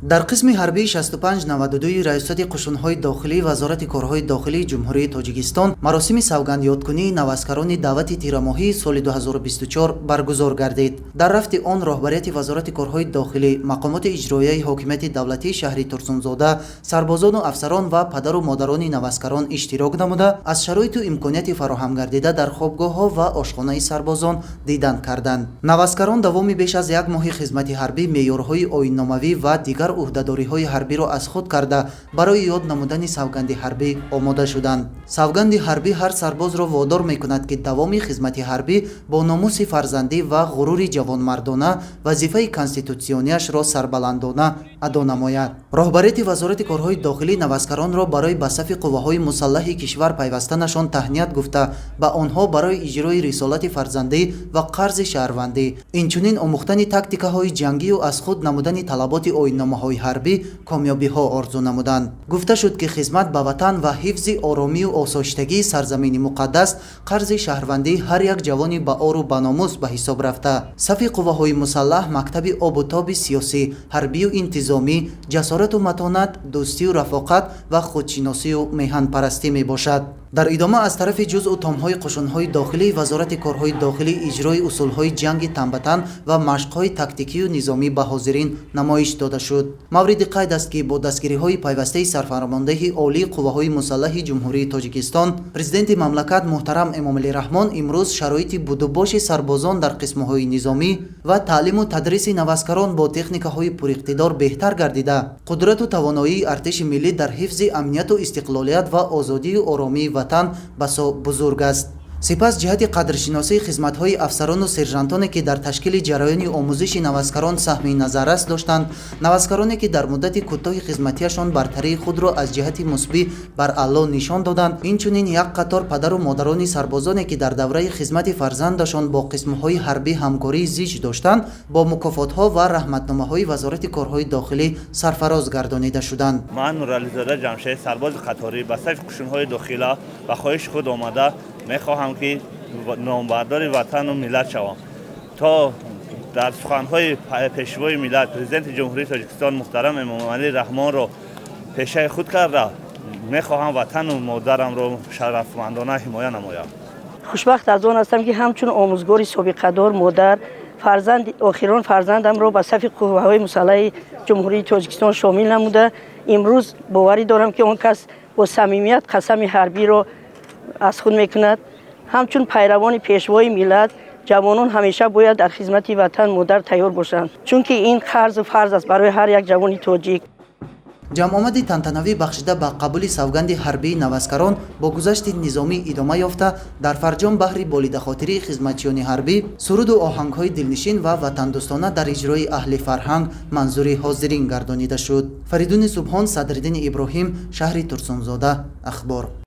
Дар қисми ҳарбии 6592 Раёсати қушунҳои дохилӣ Вазорати корҳои дохилии Ҷумҳурии Тоҷикистон маросими савгандёдкунии наваскарони даъвати тирамоҳии соли 2024 баргузор гардид. Дар рафти он роҳбарияти Вазорати корҳои дохилӣ, мақомоти иҷроияи ҳокимияти давлатии шаҳри Турсунзода, сарбозону афсарон ва падару модарони наваскарон иштирок намуда, аз шароиту имконияти фароҳамгардида дар хобгоҳҳо ва ошхонаи сарбозон дидан карданд. Наваскарон давоми беш аз як моҳи хизмати ҳарбӣ меъёрҳои оинномавӣ ва дигар ӯҳдадориҳои ҳарбиро аз худ карда, барои ёд намудани савганди ҳарбӣ омода шуданд. Савганди ҳарбӣ ҳар сарбозро водор мекунад, ки давоми хизмати ҳарбӣ бо номуси фарзандӣ ва ғурури ҷавонмардона вазифаи конститутсионияшро сарбаландона адо намояд. Роҳбарияти Вазорати корҳои дохилӣ наваскаронро барои ба сафи қувваҳои мусаллаҳи кишвар пайвастанашон таҳният гуфта, ба онҳо барои иҷрои рисолати фарзандӣ ва қарзи шаҳрвандӣ, инчунин омӯхтани тактикаҳои ҷангию аз худ намудани талаботи оинномаҳои ҳарбӣ комёбиҳо орзу намуданд. Гуфта шуд, ки хизмат ба ватан ва ҳифзи оромию осоиштагии сарзамини муқаддас қарзи шаҳрвандии ҳар як ҷавони баору баномус ба ҳисоб рафта, сафи қувваҳои мусаллаҳ мактаби обу тоби сиёсӣ, ҳарбию интизомӣ, ҷасорату матонат, дӯстию рафоқат ва худшиносию меҳанпарастӣ мебошад. Дар идома аз тарафи ҷузъу томҳои қушунҳои дохилии Вазорати корҳои дохилӣ иҷрои усулҳои ҷанги танбатан ва машқҳои тактикию низомӣ ба ҳозирин намоиш дода шуд. Мавриди қайд аст, ки бо дастгириҳои пайвастаи Сарфармондеҳи Олии Қувваҳои Мусаллаҳи Ҷумҳурии Тоҷикистон, Президенти мамлакат муҳтарам Эмомалӣ Раҳмон, имрӯз шароити будубоши сарбозон дар қисмҳои низомӣ ва таълиму тадриси наваскарон бо техникаҳои пуриқтидор беҳтар гардида, қудрату тавоноии артиши миллӣ дар ҳифзи амнияту истиқлолият ва озодию оромии ватан басо бузург аст. Сипас ҷиҳати қадршиносии хизматҳои афсарону сержантоне, ки дар ташкили ҷараёни омӯзиши наваскарон саҳми назаррас доштанд, наваскароне, ки дар муддати кӯтоҳи хизматиашон бартарии худро аз ҷиҳати мусбӣ бар аъло нишон доданд, инчунин як қатор падару модарони сарбозоне, ки дар давраи хизмати фарзандашон бо қисмҳои ҳарбӣ ҳамкории зич доштанд, бо мукофотҳо ва раҳматномаҳои Вазорати корҳои дохилӣ сарфароз гардонида шуданд. Ман, Нурализода Ҷамшед, сарбози қаторӣ, ба сафи қушунҳои дохила ба хоҳиши худ омада, мехоҳам, ки номбардори ватану миллат шавам, то дар суханҳои Пешвои миллат, Президенти Ҷумҳурии Тоҷикистон муҳтарам Эмомалӣ Раҳмонро пешаи худ карда, мехоҳам ватану модарамро шарафмандона ҳимоя намоям. Хушбахт аз он ҳастам, ки ҳамчун омӯзгори собиқадор, модар, фарзанд, охирон фарзандамро ба сафи қувваҳои мусаллаҳи Ҷумҳурии Тоҷикистон шомил намуда, имрӯз боварӣ дорам, ки он кас бо самимият қасами ҳарбиро аз худ мекунад. Ҳамчун пайравони Пешвои миллат, ҷавонон ҳамеша бояд дар хизмати ватан модар тайёр бошанд, чунки ин қарзу фарз аст барои ҳар як ҷавони тоҷик. Ҷамъомади тантанавӣ, бахшида ба қабули савганди ҳарбии наваскарон, бо гузашти низомӣ идома ёфта, дар фарҷом баҳри болидахотирии хизматчиёни ҳарбӣ суруду оҳангҳои дилнишин ва ватандӯстона дар иҷрои аҳли фарҳанг манзури ҳозирин гардонида шуд. Фаридуни Субҳон, Садриддини Иброҳим, шаҳри Турсунзода, Ахбор.